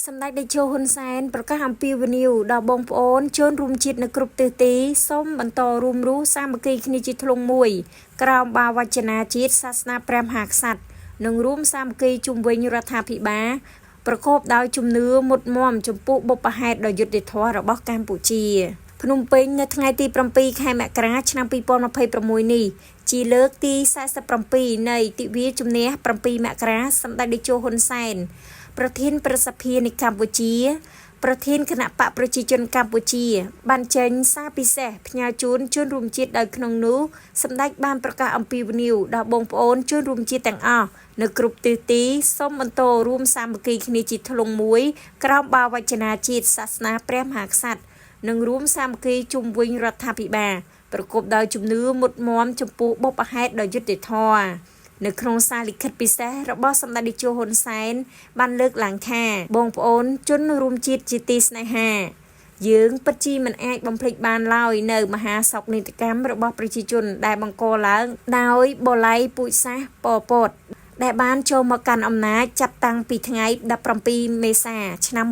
សម្ដេចតេជោហ៊ុនសែនប្រកាសអំពាវនាវដល់បងប្អូនជនរួមជាតិនៅគ្រប់ទិសទីសូមបន្តរួមរស់សាមគ្គីគ្នាជាធ្លុងមួយ ក្រោមបាវចនាជាតិសាសនាព្រះមហាក្សត្រនិងរួមសាមគ្គីជុំវិញរដ្ឋាភិបាលប្រកបដោយជំនឿមុតមមចំពោះបុព្វហេតុដ៏យុត្តិធម៌របស់កម្ពុជាភ្នំពេញនៅថ្ងៃទី7ខែមករាឆ្នាំ2026នេះជាលើកទី47នៃទិវាជំនះ7មករាសម្ដេចតេជោហ៊ុនសែនប្រធានប្រសិទ្ធិនៃកម្ពុជា ប្រធានគណៈបកប្រជាជនកម្ពុជា បានចេញសារពិសេសផ្ញើជូនជនរួមជាតិដោយក្នុងនោះសម្ដេចបានប្រកាសអំពាវនាវដល់បងប្អូនជនរួមជាតិទាំងអស់នៅគ្រប់ទិសទីសូមបន្តរួមសាមគ្គីគ្នាជាធ្លុងមួយ ក្រោមបាវចនាជាតិសាសនាព្រះមហាក្សត្រនិងរួមសាមគ្គីជុំវិញរដ្ឋាភិបាលប្រកបដោយជំនឿមុតមមចំពោះបុព្វហេតុដ៏យុត្តិធម៌នៅក្នុងសារលិខិតពិសេសរបស់សម្ដេចតេជោហ៊ុនសែនបានលើកឡើងថាបងប្អូនជនរួមជាតិជាទីស្នេហាយើងពិតជាមិនអាចបំភ្លេចបានឡើយនៅមហាសោកនាដកម្មរបស់ប្រជាជនដែលបង្កឡើងដោយបល័យពូជសាសន៍ប៉ុលពតដែលបានចូលមកកាន់អំណាចចាប់តាំងពីថ្ងៃ17មេសាឆ្នាំ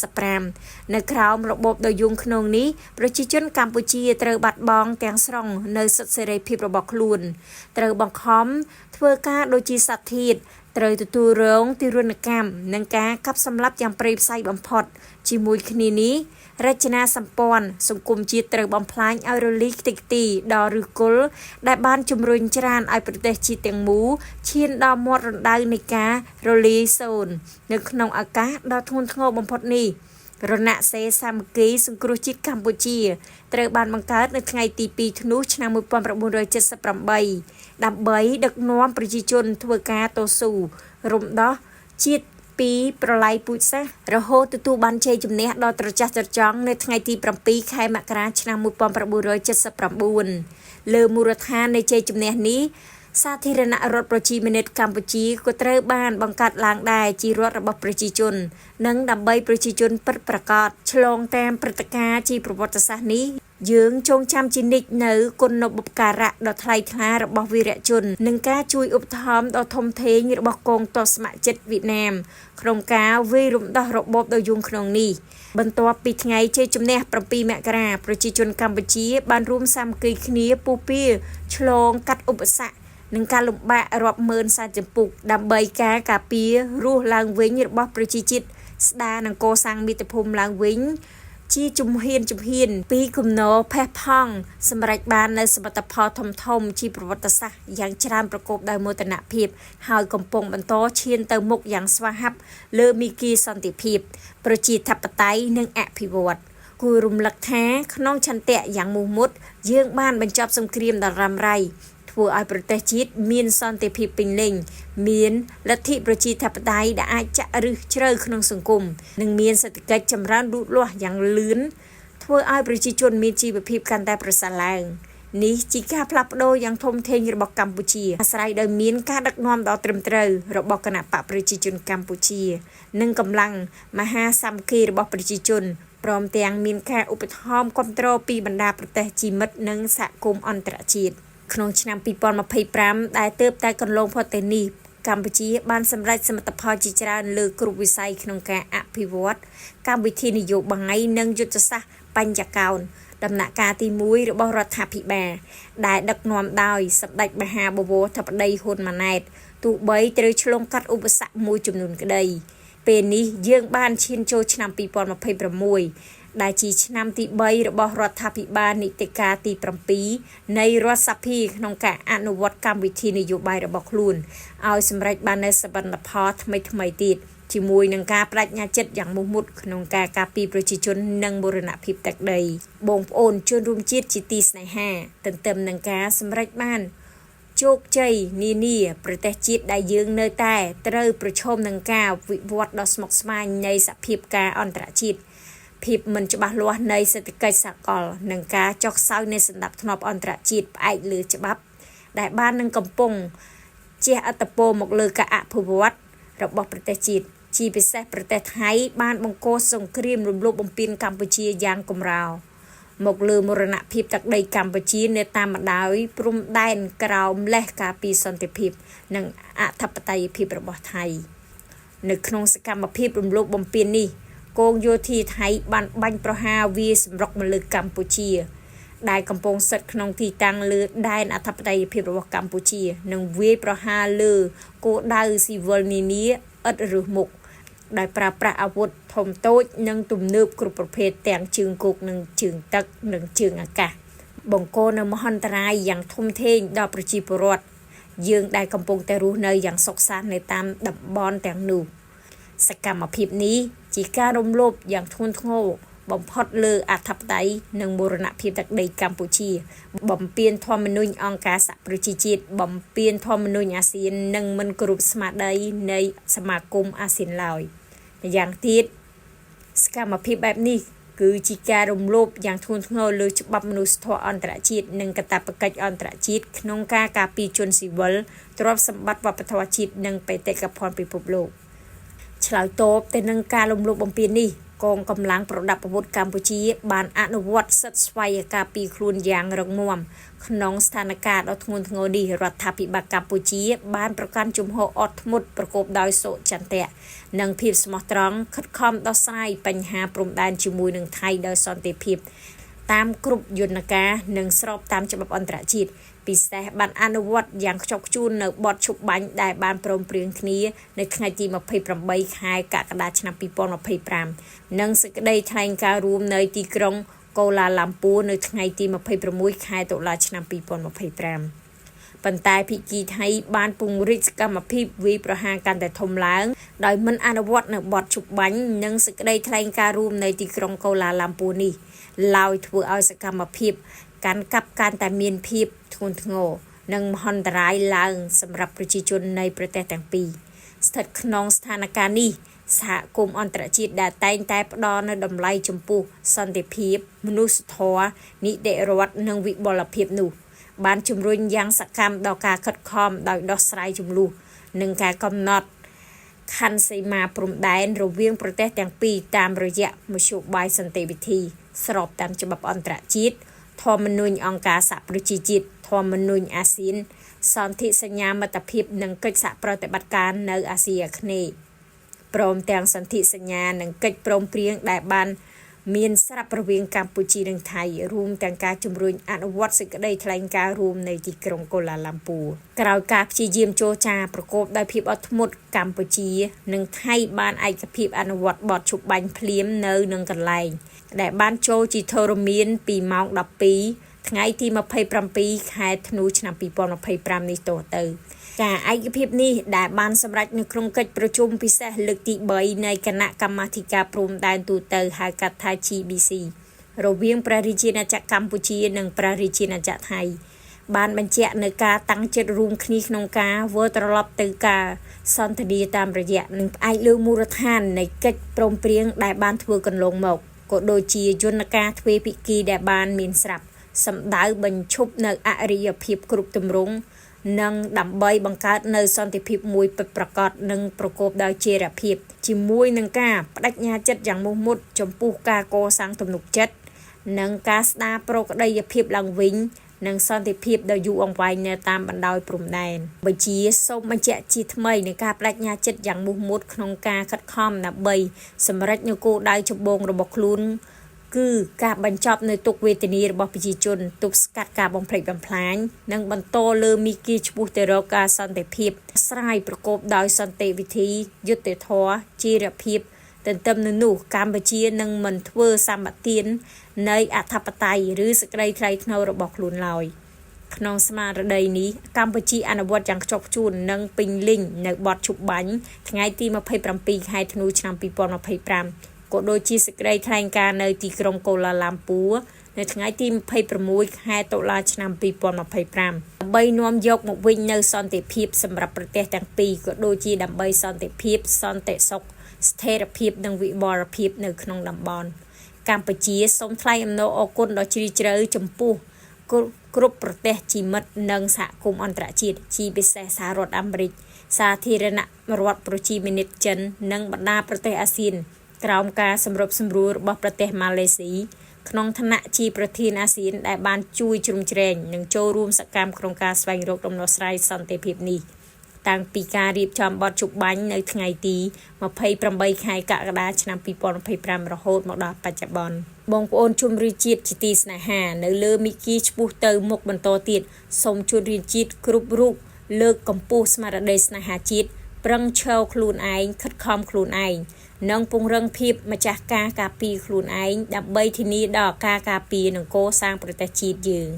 1975នៅក្រោមរបបដ៏យង់ឃ្នងនេះប្រជាជនកម្ពុជាត្រូវបាត់បង់ទាំងស្រុងនៅសិទ្ធិសេរីភាពរបស់ខ្លួនត្រូវបង្ខំធ្វើការដូចជាសត្វធាតុត្រូវទទួលរងទារុណកម្មនិងការកាប់សម្លាប់យ៉ាងព្រៃផ្សៃបំផុតជាមួយគ្នានេះរចនាសម្ព័ន្ធសង្គមជាតិត្រូវបំផ្លាញឲ្យរលីងខ្ទេចខ្ទីដល់ឫសគល់ដែលបានជំរុញច្រានឲ្យប្រទេសជាតិទាំងមូលឈានដល់មាត់រណ្ដៅនៃការរលាយសូន្យនៅក្នុងឱកាសដ៏ធ្ងន់ធ្ងរបំផុតនេះរណសេរីសាមគ្គីសង្គ្រោះជាតិកម្ពុជាត្រូវបានបង្កើតនៅថ្ងៃទី2ធ្នូឆ្នាំ1978ដើម្បីដឹកនាំប្រជាជនធ្វើការតស៊ូរំដោះជាតិពីប្រល័យពូជសាសន៍រហូតទទួលបានជ័យជំនះដ៏ត្រចះត្រចង់នៅថ្ងៃទី7ខែមករាឆ្នាំ1979លើមូលដ្ឋាននៃជ័យជំនះនេះសាធារណរដ្ឋប្រជាមានិតកម្ពុជាក៏ត្រូវបានបង្កើតឡើងដែរជារដ្ឋរបស់ប្រជាជននិងដើម្បីប្រជាជនពិតប្រាកដឆ្លងតាមព្រឹត្តិការណ៍ជាប្រវត្តិសាស្ត្រនេះយើងចងចាំជានិច្ចនៅគុណូបការៈដ៏ថ្លៃថ្លារបស់វីរជននិងការជួយឧបត្ថម្ភដ៏ធំធេងរបស់កងទ័ពស្ម័គ្រចិត្តវៀតណាមក្នុងការវាយរំដោះរបបដ៏យង់ឃ្នងនេះបន្ទាប់ពីថ្ងៃជ័យជំនះ7មករាប្រជាជនកម្ពុជាបានរួមសាមគ្គីគ្នាពុះពៀឆ្លងកាត់ឧបសគ្គនិងការលំបាករាប់ម៉ឺនសែនចម្ពុកដើម្បីការការពាររស់ឡើងវិញរបស់ប្រជាជាតិស្ដារនិងកសាងមាតុភូមិឡើងវិញជាជំហានជំហានពីគំនរផេះផង់សម្រេចបាននៅសមិទ្ធផលធំធំជាប្រវត្តិសាស្ត្រយ៉ាងច្រើនប្រកបដោយមោទនភាពហើយកំពុងបន្តឈានទៅមុខយ៉ាងស្វាហាប់លើមាគ៌ាសន្តិភាពប្រជាធិបតេយ្យនិងអភិវឌ្ឍន៍គួររំលឹកថាក្នុងឆន្ទៈយ៉ាងមោះមុតយើងបានបញ្ចប់សង្គ្រាមដ៏រ៉ាំរ៉ៃធ្វើឲ្យប្រទេសជាតិមានសន្តិភាពពេញលេញមានលទ្ធិប្រជាធិបតេយ្យដែលអាចចាក់ឫសជ្រៅក្នុងសង្គមនិងមានសេដ្ឋកិច្ចចម្រើនលូតលាស់យ៉ាងលឿនធ្វើឲ្យប្រជាជនមានជីវភាពកាន់តែប្រសើរឡើងនេះជាការផ្លាស់ប្ដូរយ៉ាងធំធេងរបស់កម្ពុជាអាស្រ័យដោយមានការដឹកនាំដ៏ត្រឹមត្រូវរបស់គណបកប្រជាជនកម្ពុជានិងកម្លាំងមហាសាមគ្គីរបស់ប្រជាជនព្រមទាំងមានការឧបត្ថម្ភគ្រប់គ្រងពីបណ្ដាប្រទេសជាមិត្តនិងសហគមន៍អន្តរជាតិក្នុងឆ្នាំ2025ដែលទើបតែកន្លងផុតទៅនេះកម្ពុជាបានសម្រេចសមិទ្ធផលជាច្រើនលើគ្រប់វិស័យក្នុងការអភិវឌ្ឍកម្មវិធីនយោបាយនិងយុទ្ធសាស្ត្របញ្ចកោណដំណាក់កាលទី1របស់រដ្ឋាភិបាលដែលដឹកនាំដោយសម្ដេចមហាបវរធិបតីហ៊ុនម៉ាណែតទោះបីត្រូវឆ្លងកាត់ឧបសគ្គមួយចំនួនក្តីពេលនេះយើងបានឈានចូលឆ្នាំ2026ដែលជាឆ្នាំទី3របស់រដ្ឋាភិបាលនីតិកាលទី7នៃរដ្ឋសភាក្នុងការអនុវត្តកម្មវិធីនយោបាយរបស់ខ្លួនឲ្យសម្រេចបាននូវសមិទ្ធផលថ្មីៗទៀតជាមួយនឹងការបដិញ្ញាចិត្តយ៉ាងមោះមុតក្នុងការការពារប្រជាជននិងបូរណភាពទឹកដីបងប្អូនជនរួមជាតិជាទីស្នេហាទន្ទឹមនឹងការសម្រេចបានជោគជ័យនានាប្រទេសជាតិដែលយើងនៅតែត្រូវប្រឈមនឹងការវិវត្តដ៏ស្មុគស្មាញនៃសភាពការអន្តរជាតិភាពមិនច្បាស់លាស់នៃសេដ្ឋកិច្ចសកលនិងការចុះខ្សោយនៃសន្តិភាពអន្តរជាតិផ្អែកលើច្បាប់ដែលបាននឹងកំពុងជះឥទ្ធិពលមកលើការអភិវឌ្ឍរបស់ប្រទេសជាតិជាពិសេសប្រទេសថៃបានបង្កសង្គ្រាមរំលោភបំពានកម្ពុជាយ៉ាងកម្រោមកលើមរណភាពទឹកដីកម្ពុជានៅតាមបណ្ដោយព្រំដែនក្រោមលេសការពារសន្តិភាពនិងអធិបតេយ្យភាពរបស់ថៃ។ នៅក្នុងសកម្មភាពរំលោភបំពាននេះ កងយោធាថៃបានបាញ់ប្រហារវាយសម្រុកមកលើកម្ពុជា ដែលកំពុងស្ថិតក្នុងទីតាំងលើដែនអធិបតេយ្យភាពរបស់កម្ពុជា និងវាយប្រហារលើគោលដៅស៊ីវិលនានាឥតរើសមុខ ដោយប្រើប្រាស់អាវុធធំតូចនិងទំនើបគ្រប់ប្រភេទទាំងជើងគោកនិងជើងទឹកនិងជើងអាកាស បង្កនូវមហន្តរាយយ៉ាងធំធេងដល់ប្រជាពលរដ្ឋយើងដែលកំពុងតែរស់នៅយ៉ាងសុខសាន្តនៅតាមតំបន់ទាំងនោះ សកម្មភាពនេះជាការរំលោភយ៉ាងធ្ងន់ធ្ងរបំផុតលើអធិបតេយ្យនិងបូរណភាពទឹកដីកម្ពុជា បំពានធម្មនុញ្ញអង្គការសហប្រជាជាតិបំពានធម្មនុញ្ញអាស៊ាន និងមិនគោរពស្មារតីនៃសមាគមអាស៊ានឡើយម្យ៉ាងទៀតសកម្មភាពបែបនេះគឺជាការរំលោភយ៉ាងធ្ងន់ធ្ងរលើច្បាប់មនុស្សធម៌អន្តរជាតិនិងកាតព្វកិច្ចអន្តរជាតិក្នុងការការពារជនស៊ីវិលទ្រព្យសម្បត្តិវប្បធម៌ជាតិនិងបេតិកភណ្ឌពិភពលោក ឆ្លើយតបទៅនឹងការរំលោភបំពាននេះកងកម្លាំងប្រដាប់អាវុធកម្ពុជាបានអនុវត្តសិទ្ធិស្វ័យការពារខ្លួនយ៉ាងរឹងមាំក្នុងស្ថានភាពដ៏ធ្ងន់ធ្ងរនេះរដ្ឋាភិបាលកម្ពុជាបានប្រកាន់ជំហរអត់ធ្មត់ប្រកបដោយសុចន្ទៈនិងភាពស្មោះត្រង់ខិតខំដោះស្រាយបញ្ហាព្រំដែនជាមួយនឹងថៃដោយសន្តិភាពតាមគ្រប់យន្តការនិងស្របតាមច្បាប់អន្តរជាតិពិសេសបានអនុវត្តយ៉ាងខ្ជាប់ខ្ជួននៅបទឈប់បាញ់ដែលបានព្រមព្រៀងគ្នានៅថ្ងៃទី28ខែកក្កដាឆ្នាំ2025និងសេចក្តីថ្លែងការណ៍រួមនៅទីក្រុងកូឡាឡាំពួរនៅថ្ងៃទី26ខែតុលាឆ្នាំ2025ប៉ុន្តែភាគីថៃបានពង្រីកសកម្មភាពវាយប្រហារកាន់តែធំឡើងដោយមិនអនុវត្តនៅបទឈប់បាញ់និងសេចក្តីថ្លែងការណ៍រួមនៅទីក្រុងកូឡាឡាំពួរនេះឡើយធ្វើឲ្យសកម្មភាពកាន់កាប់កាន់តែមានភាពធ្ងន់ធ្ងរនិងមហន្តរាយឡើងសម្រាប់ប្រជាជននៃប្រទេសទាំងពីរស្ថិតក្នុងស្ថានភាពនេះសហគមន៍អន្តរជាតិដែលតែងតែផ្ដល់នូវតម្លៃចំពោះសន្តិភាពមនុស្សធម៌នីតិរដ្ឋនិងវិបុលភាពនោះបានជំរុញយ៉ាងសកម្មដល់ការខិតខំដោយដោះស្រាយជម្លោះនិងការកំណត់ខណ្ឌសីមាព្រំដែនរវាងប្រទេសទាំងពីរតាមរយៈមធ្យោបាយសន្តិវិធីស្របតាមច្បាប់អន្តរជាតិធម្មនុញ្ញអង្គការសហប្រជាជាតិធម្មនុញ្ញអាស៊ានសន្ធិសញ្ញាមិត្តភាពនិងកិច្ចសហប្រតិបត្តិការនៅអាស៊ីអាគ្នេយ៍ព្រមទាំងសន្ធិសញ្ញានិងកិច្ចព្រមព្រៀងដែលបានមានស្រាប់រវាងកម្ពុជានិងថៃរួមទាំងការជំរុញអនុវត្តសេចក្តីថ្លែងការណ៍រួមនៃទីក្រុងកូឡាឡាំពួរក្រោយការព្យាយាមចរចាប្រកបដោយភាពអត់ធ្មត់កម្ពុជានិងថៃបានឯកភាពអនុវត្តបទឈប់បាញ់ភ្លាមនៅនឹងកន្លែងដែលបានចូលជាធរមានពីម៉ោង12ថ្ងៃទី27ខែធ្នូឆ្នាំ2025នេះតទៅការឯកភាពនេះដែលបានសម្រេចនៅក្នុងកិច្ចប្រជុំពិសេសលើកទី3នៃគណៈកម្មាធិការព្រំដែនទូទៅហៅកាត់ថា GBC រវាងព្រះរាជាណាចក្រកម្ពុជានិងព្រះរាជាណាចក្រថៃបានបញ្ជាក់នៅការតាំងចិត្តរួមគ្នាក្នុងការវិលត្រឡប់ទៅការសន្ទនាតាមរយៈនិងផ្អែកលើមូលដ្ឋាននៃកិច្ចព្រមព្រៀងដែលបានធ្វើកន្លងមកក៏ដូចជាយន្តការទ្វេភាគីដែលបានមានស្រាប់សម្ដៅបញ្ឈប់នៅអរិយភាពគ្រប់ទម្រង់និងដើម្បីបង្កើតនៅសន្តិភាពមួយពិតប្រាកដនិងប្រកបដោយចីរភាពជាមួយនឹងការបដិញ្ញាចិត្តយ៉ាងមោះមុតចំពោះការកសាងទំនុកចិត្តនិងការស្ដារប្រក្រតីភាពឡើងវិញនិងសន្តិភាពដ៏យូរអង្វែងនៅតាមបណ្ដោយព្រំដែនបញ្ជាសូមបញ្ជាក់ជាថ្មីនៃការបដិញ្ញាចិត្តយ៉ាងមោះមុតក្នុងការខិតខំដើម្បីសម្រេចនូវគោលដៅចម្បងរបស់ខ្លួនគឺការបញ្ចប់នៅទុក្ខវេទនារបស់ប្រជាជនទប់ស្កាត់ការបំផ្លិចបំផ្លាញនិងបន្តលើមីគីឆ្ពោះទៅរកការសន្តិភាពស្រាយប្រកបដោយសន្តិវិធីយុត្តិធម៌ចីរភាពទន្ទឹមនឹងនោះកម្ពុជានឹងមិនធ្វើសម្បទាននៃអធិបតេយ្យឬសេចក្តីថ្លៃថ្នូររបស់ខ្លួនឡើយក្នុងស្មារតីនេះកម្ពុជាអនុវត្តយ៉ាងខ្ជាប់ខ្ជួននិងពេញលេញនៅបទឈប់បាញ់ថ្ងៃទី27ខែធ្នូឆ្នាំ2025ក៏ដូចជាសេចក្តីថ្លែងការណ៍នៅទីក្រុងកូឡាឡាំពួរនៅថ្ងៃទី26ខែតុលាឆ្នាំ2025ដើម្បីនាំយកមកវិញនូវសន្តិភាពសម្រាប់ប្រទេសទាំងពីរក៏ដូចជាដើម្បីសន្តិភាពសន្តិសុខស្ថិរភាពនិងវិបុលភាពនៅក្នុងតំបន់កម្ពុជាសូមថ្លែងអំណរអគុណដ៏ជ្រាលជ្រៅចំពោះគ្រប់ប្រទេសជាមិត្តនិងសហគមន៍អន្តរជាតិជាពិសេសសហរដ្ឋអាមេរិកសាធារណរដ្ឋប្រជាមានិតចិននិងបណ្ដាប្រទេសអាស៊ានក្រោមការសម្របសម្រួលរបស់ប្រទេសម៉ាឡេស៊ីក្នុងឋានៈជាប្រធានអាស៊ានដែលបានជួយជ្រោមជ្រែងនិងចូលរួមសកម្មក្នុងការស្វែងរកដំណោះស្រាយសន្តិភាពនេះ តាំងពីការរៀបចំបទជប់បាញ់នៅថ្ងៃទី28ខែកក្កដាឆ្នាំ2025រហូតមកដល់បច្ចុប្បន្នបងប្អូនជនរួមជាតិជាទីស្នេហានៅលើមីគីឆ្ពោះទៅមុខបន្តទៀតសូមជនរួមជាតិគ្រប់រូបលើកកម្ពស់ស្មារតីស្នេហាជាតិប្រឹងឈរខ្លួនឯងខិតខំខ្លួនឯងនិងពង្រឹងភាពម្ចាស់ការការពារខ្លួនឯងដើម្បីធានាដល់ការការពារនិងកសាងប្រទេសជាតិយើង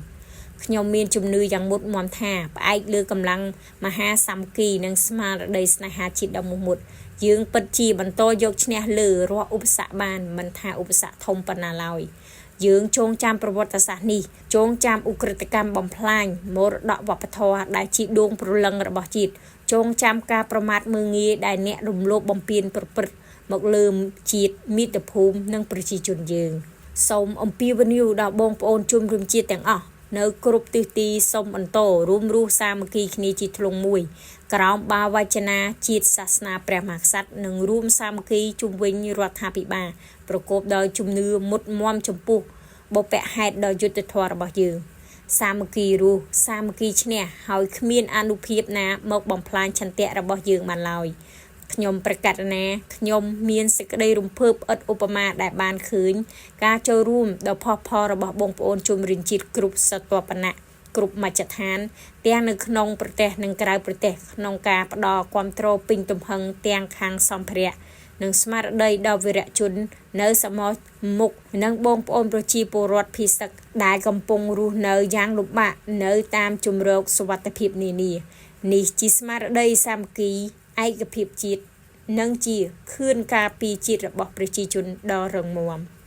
ខ្ញុំមានជំនឿយ៉ាងមុតមមថាផ្អែកលើកម្លាំងមហាសាមគ្គីនិងស្មារតីស្នេហាជាតិដ៏មោះមុតយើងពិតជាបន្តយកឈ្នះលើរាល់ឧបសគ្គបានមិនថាឧបសគ្គធំប៉ុណ្ណាឡើយយើងចងចាំប្រវត្តិសាស្ត្រនេះចងចាំឧក្រិដ្ឋកម្មបំផ្លាញមរតកវប្បធម៌ដែលជាដួងព្រលឹងរបស់ជាតិចងចាំការប្រមាថមើលងាយដែលអ្នករំលោភបំពានប្រព្រឹត្តមកលើជាតិមាតុភូមិនិងប្រជាជនយើងសូមអំពាវនាវដល់បងប្អូនជនរួមជាតិទាំងអស់នៅគ្រប់ទិសទីសូមបន្តរួមរស់សាមគ្គីគ្នាជាធ្លុងមួយក្រោមបាវចនាជាតិសាសនាព្រះមហាក្សត្រនិងរួមសាមគ្គីជុំវិញរដ្ឋាភិបាលប្រកបដោយជំនឿមុតមមចំពោះបុព្វហេតុដ៏យុត្តិធម៌របស់យើងសាមគ្គីរស់សាមគ្គីឈ្នះហើយគ្មានអានុភាពណាមកបំផ្លាញឆន្ទៈរបស់យើងបានឡើយខ្ញុំប្រកាសណាខ្ញុំមានសេចក្តីរំភើបឥតឧបមាដែលបានឃើញការចូលរួមដ៏ផុសផុលរបស់បងប្អូនជនរួមជាតិគ្រប់ស្រទាប់វណ្ណៈគ្រប់មជ្ឈដ្ឋានទាំងនៅក្នុងប្រទេសនិងក្រៅប្រទេសក្នុងការផ្ដល់គាំទ្រពេញទំហឹងទាំងខាងសម្ភារៈនិងស្មារតីដល់វីរជននៅសមរមុខនិងបងប្អូនប្រជាពលរដ្ឋភីសឹកដែលកំពុងរស់នៅយ៉ាងលំបាកនៅតាមជម្រកសុវត្ថិភាពនានានេះជាស្មារតីសាមគ្គីឯកភាពជាតិនិងជាខឿនការពារជាតិរបស់ប្រជាជនដ៏រឹងមាំ។